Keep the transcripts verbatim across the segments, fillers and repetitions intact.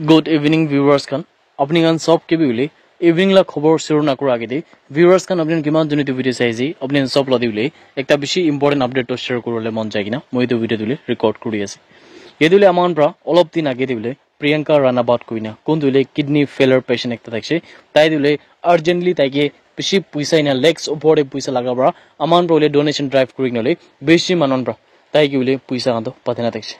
Good evening viewers khan. Apni khan sob ke bi hoile evening la khobor shuru na kura age te viewers khan apni khan kiman juni tu video sai ase, apni khan sob la te hoile ekta bishi important update to share kuribole mon jai kena moi etu video tu hoile record kuri ase. Yate hoile aman pra olop din age te hoile Priyanka Ranawat koina kun tu hoile kidney failure patient ekta thakishe, tai tu hoile urgently tai ke bishi puisa ena lakhs opor te puisa laga pra aman pra hoile donation drive kuri kena hoile bishi manon pra tai ke hoile puisa khan to pathai na thakishe.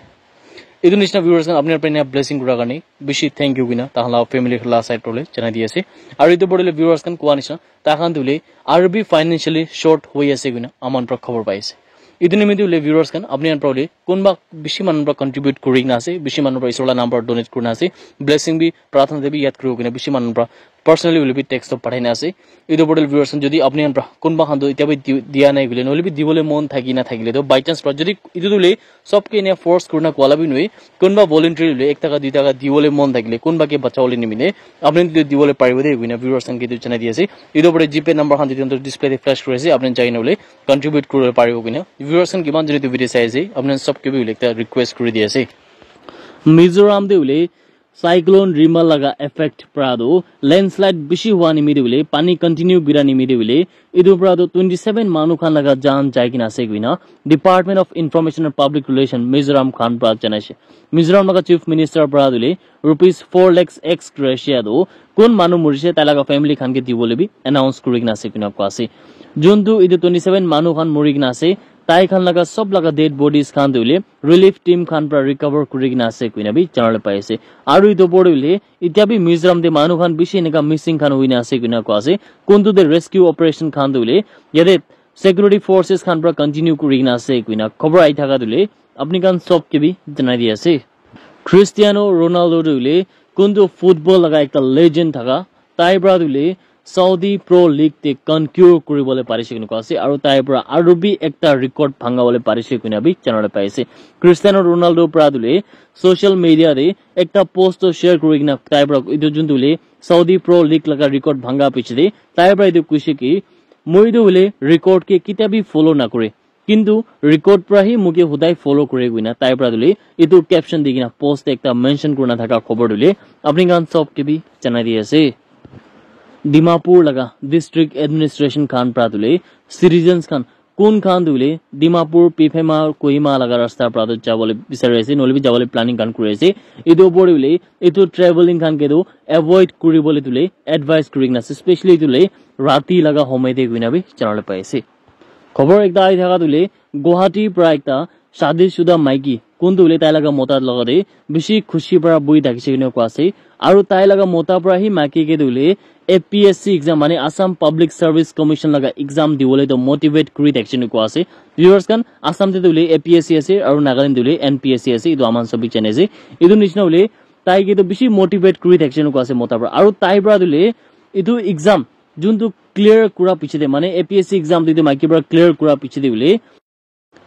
Etu nishina viewers khan apni apni blessing kura karne bishi thank you koina tahan la family la side pole janai di ase. Aru etu pore viewers khan koa nishina tahan tu hoile aru bi financially short hoi ase koina aman pra khobor pai ase. Etu nimite hoile viewers khan apni khan pra hoile kunba bishi manu pra contribute kuri kena ase, bishi manu pra isor la number donate kurina ase, blessing bi prathana te bi yad kuri kena bishi manu pra personally hoile bi text to pathai na ase. Etu portal viewers khan jodi apni khan pra kunba khan tu etia bi di- dia nai koile nohole bi dibole mon thaki na thakile to by chance pra jodi etu tu hoile sob ke enia force kurina koala bi nohoi, kunba voluntary hoile ek taka dui taka dibole mon thakile kunba ke bachawole nimine apni tu dibole paribo de koina viewers khan ke tu janai di ase. Etu pore GPay number khan tu display te flash kuri ase, apni jai na hoile contribute kuribole paribo koina viewers khan kiman joni tu video sai ase apni sob ke bi hoile ekta request kuri di ase. Mizoram te hoile cyclone Remal laga effect pra tu landslide bishi hua nimite hoile pani continue gira nimite hoile etu pra tu twenty seven manu khan laga jaan jai kena ase koina Department of Information and Public Relation Mizoram khan pra janaishe. Mizoram laga Chief Minister pra tu hoile rupees four lakhs ex gratia tu kun manu murishe tai laga family khan ke dibole bi announce kuri kena ase koina koa ase. Juntu etu twenty seven manu khan muri kena ase, tai khan laga sob laga dead bodies khan tu hoile relief team khan pra recover kuri kena ase koina bi janabole pai ase. Aru etu opor te hoile etia bi Mizoram te manu khan bishi eneka missing khan hoi na ase koina koa ase. Kuntu te rescue operation khan tu hoile yate security forces khan pra continue kuri kena ase koina khobor ahi thaka tu hoile apni khan sob ke bi janai di ase. Cristiano Ronaldo tu hoile kuntu football laga ekta legend thaka, tai pra tu hoile Saudi Pro League te concur kuribole parishe koina koa ase aru tai pra aru bi ekta record bhangabole parishe koina bi janabole pai ase. Cristiano Ronaldo pra tu hoile social media te ekta post to share kuri kena tai pra etu juntu hoile Saudi Pro League laga record bhanga piche te tai pra etu koishe ki moi tu hoile record ke ketia bi follow na kure, kintu record pra hi moke hodai follow kure koina tai pra tu hoile etu caption di kena post ekta mention kurina thaka khobor tu hoile apni khan sob ke bi janai di ase. Dimapur laga district administration khan pra tu hoile citizens khan kun khan tu hoile Dimapur Piphema Kohima laga rasta pra tu jabole bisari ase nohole bi jabole planning khan kuri ase, etu opor te hoile etu traveling khan ke tu avoid kuribole tu hoile advice kuri kena ase, specially tu hoile rati laga homoi te koina bi janabole pai ase. Khobor ekta ahi thaka tu hoile Guwahati pra ekta shadi shuda maiki kuntu hoile tai laga mota logote bishi khushi pra bui thakishe koina koa ase aru tai laga mota pra hi maiki ke tu hoile APSC exam mane Assam Public Service Commission laga exam dibole to motivate kuri thakishe koina koa ase. Viewers khan Assam te tu hoile APSC ase aru Nagaland te tu hoile NPSC ase, etu aman sob bi jane ase. Etu nishina hoile tai ke tu bishi motivate kuri thakishe koina koa ase mota pra aru tai pra tu hoile etu exam juntu clear kura piche te mane APSC exam tu etu maiki pra clear kura piche te hoile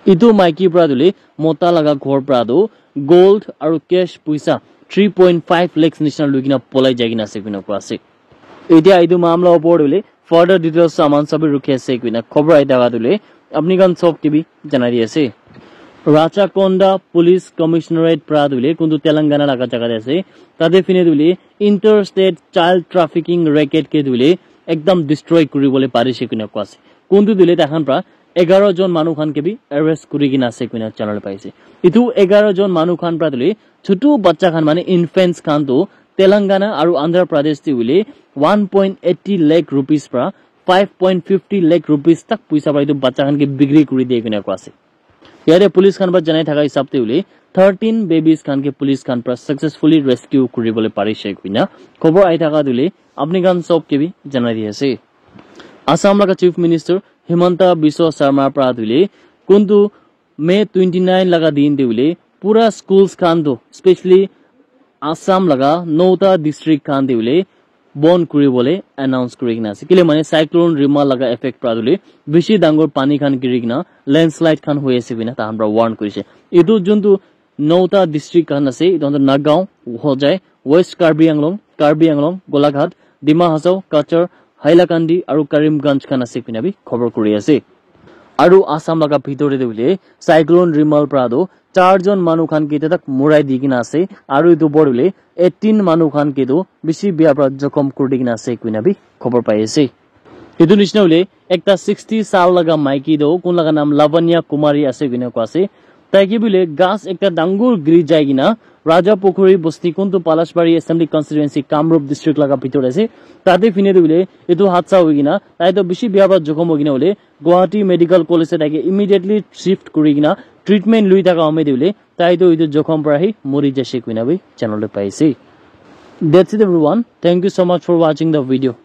etu maiki pra tu hoile mota laga ghor pra tu gold aru cash puisa three point five lakhs nishina lui kena polai jai kena ase koina koa ase. Etia etu mamla opor te hoile further details saman sabi rukhi ase koina khobor ahi thaka tu hoile apni khan sob ke bi janai di ase. Rachakonda Police Commissionerate pra tu hoile kuntu Telangana laga jaga te ase, tate phine tu hoile interstate child trafficking racket ke tu hoile ekdam destroy kuribole parishe koina koa ase. Kuntu tu hoile tai khan pra egaro jon manu khan ke bi arrest kuri kena ase koina janabole pai ase. Etu egaro jon manu khan pra tu hoile chutu bacha khan mane infants khan tu Telangana aru Andhra Pradesh te hoile one point eighty lakh rupees pra five point fifty lakh rupees tak puisa pra etu bacha khan ke bikri kuri diye koina koa ase. Yate police khan pra janai thaka hisab te hoile thirteen babies khan ke police khan pra successfully rescue kuribole parishe koina khobor ahi thaka tu hoile apni khan sob ke bi janai di ase. Assam laga Chief Minister Himanta Biswa Sarma pra tu hoile kuntu May twenty nine laga din te hoile pura schools khan tu specially Assam laga nota district khan te hoile bon kuribole announce kuri kena ase. Kile mane cyclone Remal laga effect pra tu hoile bishi dangor pani khan giri kena landslide khan hoi ase koina tahan pra warn kurishe. Etu juntu nota district khan ase, etu khan tu Nagaon, Hojai, West Karbi Anglong, Karbi Anglong, Golaghat, Dima Hasao, Cachar, Hailakandi aru Karimganj khan ase koina bi khobor kuri ase. Aru Assam laga bhitor te tu hoile cyclone Remal pra tu char jon manu khan ke etia tak murai di kena ase, aru etu opor te hoile eighteen manu khan ke tu bishi bia para jokhom kuri di kena ase koina bi khobor pai ase. Etu nishina hoile ekta sixty saal laga maiki tu kun laga naam Lavanya Kumari ase koina koa ase. Tai ke bi hoile ghas ekta dangor giri jai kena Raja Pukhuri Bosti kuntu Palashbari Assembly Constituency Kamrup District laga bhitor te ase. Tate phine tu hoile etu hadsa hoi kena tai tu bishi bia para jokhom hoi kena hoile Guwahati Medical College te tai ke immediately shift kuri kena treatment lui thaka home te hoile tai tu etu jokhom para hi mori jaise koina bi janabole pai ase. That's it everyone. Thank you so much for watching the video.